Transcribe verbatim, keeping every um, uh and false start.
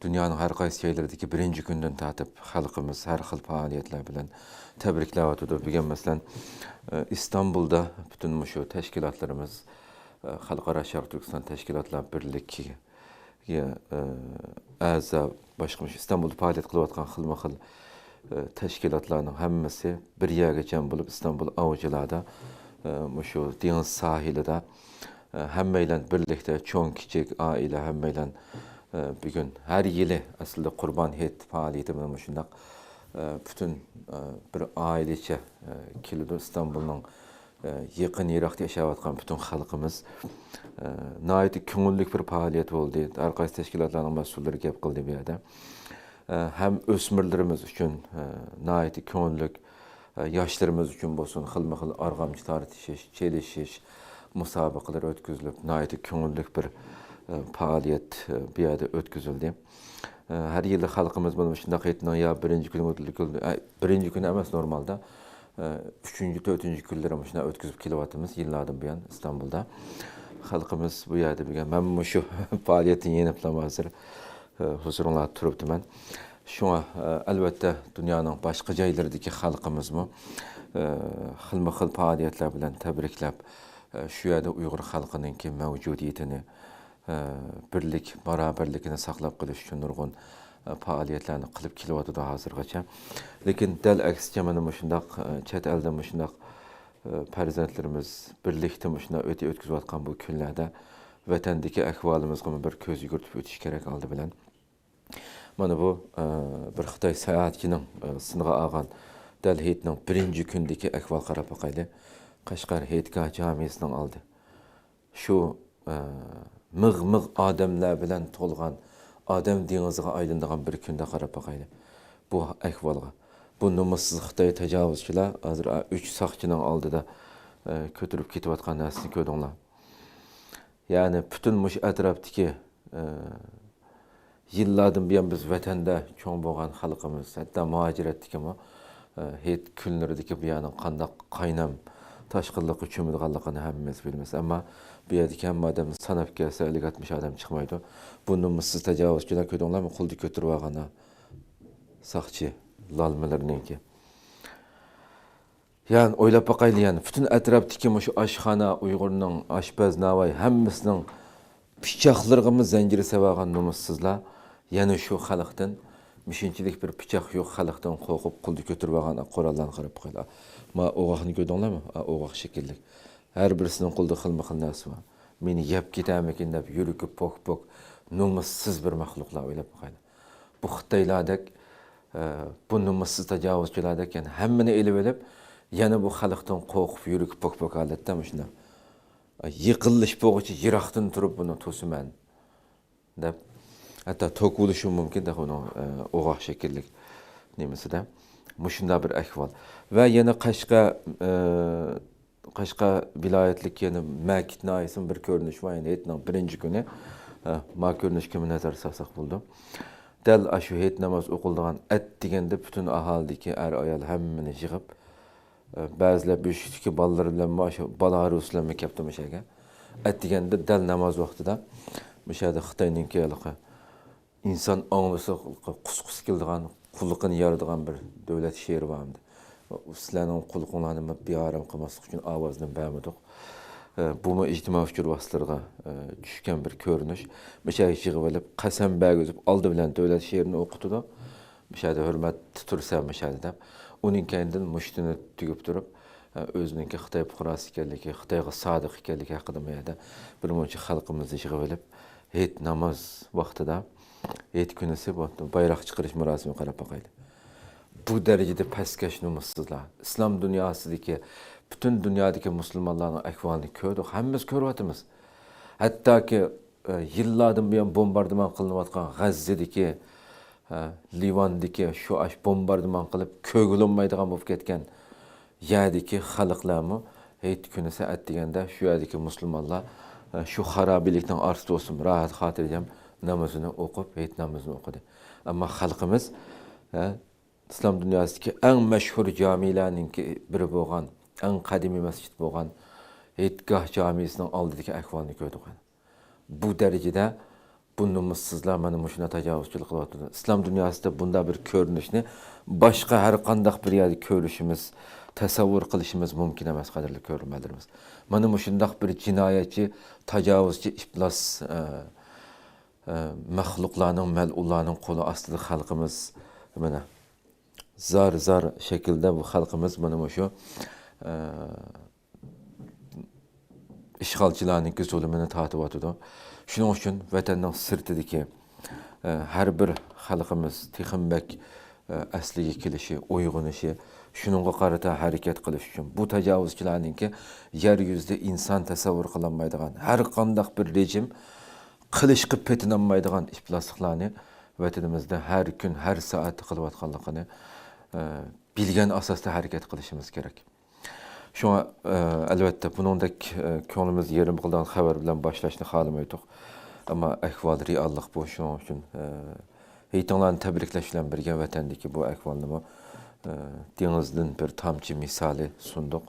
دۇنيانىڭ ھەر قايسى جايلىرىدىكى بىرىنچى كۈندىن تارتىپ خەلقىمىز ھەر خىل پائالىيەتلەر بىلەن تەبرىكلەۋاتىدۇ. بۈگۈن، مەسىلەن، ئىستانبۇلدا پۈتۈن مۇشۇ تەشكىلاتلىرىمىز، خەلقئارا شەرقىي تۈركىستان تەشكىلاتلار بىرلىكى ئەزا، باشقا مۇشۇ ئىستانبۇلدا پائالىيەت قىلىۋاتقان خىلمۇ خىل تەشكىلاتلارنىڭ ھەممىسى بىر يەرگە جەم بولۇپ، ئىستانبۇل ئاۋچىلاردا، مۇشۇ دېڭىز ساھىلىدا، ھەممەيلەن بىرلىكتە، چوڭ كىچىك ئائىلە ھەممەيلەن بۈگۈن ھەر يىلى ئەسلىدە قۇربان ھېيت پائالىيىتىمىز مۇشۇنداق پۈتۈن بىر ئائىلىچە كېلىدۇ. ئىستانبۇلنىڭ يېقىن يىراقتا ياشاۋاتقان پۈتۈن خەلقىمىز، ئە، ناھايىتى كۆڭۈللۈك بىر پائالىيەت بولدى. ھەر قايسى تەشكىلاتلارنىڭ مەسئۇللىرى گەپ قىلدى بۇ يەردە. ئە، ھەم ئۆسمۈرلىرىمىز ئۈچۈن، ئە، ناھايىتى كۆڭۈللۈك، ئە، ياشلىرىمىز ئۈچۈن بولسۇن، خىلمۇ خىل ئارغامچا تارتىشىش، چېلىشىش مۇسابىقىلىرى ئۆتكۈزۈلۈپ، ناھايىتى كۆڭۈللۈك بىر، ئە، پائالىيەت، ئە، بۇ يەردە ئۆتكۈزۈلدى. ئە، ھەر يىلى خەلقىمىز مانا مۇشۇنداق ھېيتنىڭ يا بىرىنچى كۈنى، ئە، بىرىنچى كۈنى ئەمەس، نورمالدا، ئە، ئۈچىنچى، تۆتىنچى كۈنلىرى مۇشۇنداق ئۆتكۈزۈپ كېلىۋاتىمىز يىللاردىن بۇيان ئىستانبۇلدا. خەلقىمىز بۇ يەردە بۈگۈن، مەن مۇشۇ پائالىيەتتىن يېنىپلا ھازىر، ئە، ھۇزۇرۇڭلاردا تۇرۇپتىمەن. شۇڭا، ئە، ئەلۋەتتە، دۇنيانىڭ باشقا جايلىرىدىكى خەلقىمىزمۇ، ئە، خىلمۇ خىل پائالىيەتلەر بىلەن تەبرىكلەپ، ئە، شۇ يەردە ئۇيغۇر خەلقىنىڭكى مەۋجۇدىيىتىنى، ئە، بىرلىك، باراۋەرلىكىنى ساقلاپ قېلىش ئۈچۈن نۇرغۇن، ئە، پائالىيەتلەرنى قىلىپ كېلىۋاتىدۇ ھازىرغىچە. لېكىن دەل ئەكسىچە، مانا مۇشۇنداق، ئە، چەت ئەلدە مۇشۇنداق، ئە، پەرزەنتلىرىمىز بىرلىكتە مۇشۇنداق ئۆتە-، ئۆتكۈزۈۋاتقان بۇ كۈنلەردە ۋەتەندىكى ئەھۋالىمىزغىمۇ بىر كۆز يۈگۈرتۈپ ئۆتۈش كېرەك ئالدى بىلەن. مانا بۇ، ئە، بىر خىتاي ساياھەتچىنىڭ، ئە، سىنىغا ئالغان دەل ھېيتنىڭ بىرىنچى كۈنىدىكى ئەھۋال قاراپ باقايلى. قەشقەر ھېيتگاھ جامىسىنىڭ ئالدى. شۇ، ئە، مىغ-مىغ ئادەملەر بىلەن تولغان ئادەم دېڭىزىغا ئايلىنىدىغان بىر كۈندە قاراپ باقايلى بۇ ئەھۋالغا. بۇ نومۇسسىز خىتاي تاجاۋۇزچىلار ھازىر، ئە، ئۈچ ساقچىنىڭ ئالدىدا، ئە، كۆتۈرۈپ كېتىۋاتقان نەرسىنى كۆردۈڭلار. يەنى پۈتۈن مۇشۇ ئەتراپتىكى، ئە، يىللاردىن بۇيان بىز ۋەتەندە چوڭ بولغان خەلقىمىز، ھەتتا مۇھاجىرەتتىكىمۇ، ئە، ھېيت كۈنلىرىدىكى بۇ يەرنىڭ قانداق قاينام تاشقىنلىققا چۆمىدىغانلىقىنى ھەممىمىز بىلىمىز. ئەمما بۇ يەردىكى ھەممە ئادەمنى ساناپ كەلسە، ئەللىك ئاتمىش ئادەم چىقمايدۇ. بۇ نومۇسسىز تاجاۋۇزچىلار، كۆردۈڭلارمۇ، قولدا كۆتۈرۈۋالغان ساقچى لالمىلىرىنىڭكى. يەنى ئويلاپ باقايلى، يەنى پۈتۈن ئەتراپتىكى مۇشۇ ئاشخانا، ئۇيغۇرنىڭ ئاشپەز ناۋاي ھەممىسىنىڭ پىچاقلىرىغىمۇ زەنجىر سېلىۋالغان نومۇسسىزلار يەنە شۇ خەلقتىن، مۇشۇنچىلىك بىر پىچاق يوق خەلقتىن قورقۇپ قولدا كۆتۈرۈۋالغان قوراللارنى قاراپ باقايلى. ما ئوغاقنى كۆردۈڭلارمۇ؟ ئا، ئوغاق شەكىللىك. ھەر بىرسىنىڭ قولىدا خىلمۇ خىل نەرسە بار. مېنى يەپ كېتەرمىكىن دەپ يۈرىكى پوك پوك، نومۇسسىز بىر مەخلۇقلار، ئويلاپ باقايلى. بۇ خىتايلاردەك، ئە، بۇ نومۇسسىز تاجاۋۇزچىلاردەك، يەنى ھەممىنى ئېلىۋېلىپ، يەنە بۇ خەلقتىن قورقۇپ، يۈرىكى پوك پوك ھالەتتە مۇشۇنداق، ئە، يېقىنلىشىپ بولغۇچە يىراقتىن تۇرۇپ بۇنى توسىمەن دەپ، ھەتتا توكۇۋېلىشىمۇ مۇمكىن دەپ ئۇنىڭ، ئە، ئوغاق شەكىللىك نېمىسىدە. مۇشۇنداق بىر ئەھۋال. ۋە يەنە قەشقەر، ئە، قەشقەر ۋىلايەتلىك يەنە مەكىت ناھىيەسىنىڭ بىر كۆرۈنۈشى بار، يەنى ھېيتنىڭ بىرىنچى كۈنى. ئە، ما كۆرۈنۈشكە نەزەر سالساق بولىدۇ. دەل ئاشۇ ھېيت ناماز ئوقۇلىدىغان ئەتىگەندە پۈتۈن ئاھالىدىكى ئەر-ئايال ھەممىنى يىغىپ، ئە، بەزىلەر بۆشۈكتىكى بالىلىرى بىلەنمۇ، ئاشۇ بالا ھارۋىسى بىلەنمۇ كەپتۇ مۇشۇ يەرگە. ئەتىگەندە دەل ناماز ۋاقتىدا مۇشۇ يەردە خىتاينىڭكى ھېلىقى ئىنسان ئاڭلىسا قۇسقۇسى كېلىدىغان، قۇلىقىنى يارىدىغان بىر دۆلەت شېئىرى بار ئىدى. سىلەرنىڭ قۇلىقىڭلارنى بىئارام قىلماسلىق ئۈچۈن ئاۋازنى بەرمىدۇق. ئە، بۇمۇ ئىجتىمائىي ئۇچۇر ۋاسىتىلىرىغا، ئە، چۈشكەن بىر كۆرۈنۈش. مۇشۇ يەرگە يىغىۋېلىپ، قەسەم بەرگۈزۈپ، ئالدى بىلەن دۆلەت شېئىرىنى ئوقۇتىدۇ. مۇشۇ يەردە ھۆرمەتتە تۇرسا مۇشۇ يەردە دەپ. ئۇنىڭ كەينىدىن مۇشتىنى تۈگۈپ تۇرۇپ، ئە، ئۆزىنىڭكى خىتاي پۇقراسى ئىكەنلىكى، خىتايغا سادىق ئىكەنلىكى ھەققىدە مۇ يەردە بىر مۇنچە خەلقىمىزنى يىغىۋېلىپ، ھېيت ناماز ۋاقتىدا، ھېيت كۈنىسى بۇ بايراق چىقىرىش مۇراسىمى قاراپ باقايلى. بۇ دەرىجىدە پەسكەش نومۇسسىزلار. ئىسلام دۇنياسىدىكى، پۈتۈن دۇنيادىكى مۇسۇلمانلارنىڭ ئەھۋالىنى كۆردۇق، ھەممىمىز كۆرۈۋاتىمىز. ھەتتاكى، ئە، يىللاردىن بۇيان بومباردىمان قىلىنىۋاتقان غەززىدىكى، ئە، لىۋاندىكى شۇ ئاش بومباردىمان قىلىپ كۆرگىلى بولمايدىغان بولۇپ كەتكەن يەردىكى خەلقلەرمۇ ھېيت كۈنىسى ئەتىگەندە شۇ يەردىكى مۇسۇلمانلار، ئە، شۇ خارابىلىكنىڭ ئارىسىدا بولسىمۇ راھەت خاتىرجەم نامىزىنى ئوقۇپ، ھېيت نامىزىنى ئوقۇدى. ئەمما خەلقىمىز، ئە، ئىسلام دۇنياسىدىكى ئەڭ مەشھۇر جامىلەرنىڭكى بىرى بولغان، ئەڭ قەدىمىي مەسچىت بولغان ھېيتگاھ جامىسىنىڭ ئالدىدىكى ئەھۋالنى كۆردۇق. بۇ دەرىجىدە بۇ نومۇسسىزلار مانا مۇشۇنداق تاجاۋۇزچىلىق قىلىۋاتىدۇ. ئىسلام دۇنياسىدا بۇنداق بىر كۆرۈنۈشنى باشقا ھەر قانداق بىر يەردە كۆرۈشىمىز، تەسەۋۋۇر قىلىشىمىز مۇمكىن ئەمەس، قەدىرلىك كۆرۈرمەنلىرىمىز. مانا مۇشۇنداق بىر جىنايەتچى، تاجاۋۇزچى، ئىپلاس، ئە، ئە، مەخلۇقلارنىڭ، مەلئۇنلارنىڭ قولى ئاستىدا خەلقىمىز مانا زار-زار شەكىلدە بۇ خەلقىمىز مانا مۇشۇ، ئە، ئىشغالچىلارنىڭكى زۇلۇمىنى تارتىۋاتىدۇ. شۇنىڭ ئۈچۈن ۋەتەننىڭ سىرتىدىكى، ئە، ھەر بىر خەلقىمىز تېخىمۇ بەك، ئە، ئەسلىگە كېلىشى، ئويغىنىشى، شۇنىڭغا قارىتا ھەرىكەت قىلىش ئۈچۈن بۇ تاجاۋۇزچىلارنىڭكى يەر يۈزىدە ئىنسان تەسەۋۋۇر قىلالمايدىغان، ھەر قانداق بىر رېجىم قىلىشقا پېتىنالمايدىغان ئىپلاسلىقلارنى ۋەتىنىمىزدە ھەر كۈن، ھەر سائەتتە قىلىۋاتقانلىقىنى، ئە، بىلگەن ئاساستا ھەرىكەت قىلىشىمىز كېرەك. شۇڭا، ئە، ئەلۋەتتە، بۇنىڭدەك، ئە، كۆڭلىمىز يېرىم قىلىدىغان خەۋەر بىلەن باشلاشنى خالىمايتتۇق. ئەمما ئەھۋال، رېئاللىق بۇ. شۇنىڭ ئۈچۈن، ئە، ھېيتىڭلارنى تەبرىكلەش بىلەن بىرگە، ۋەتەندىكى بۇ ئەھۋالنىمۇ، ئە، دېڭىزدىن بىر تامچە مىسالى سۇندۇق.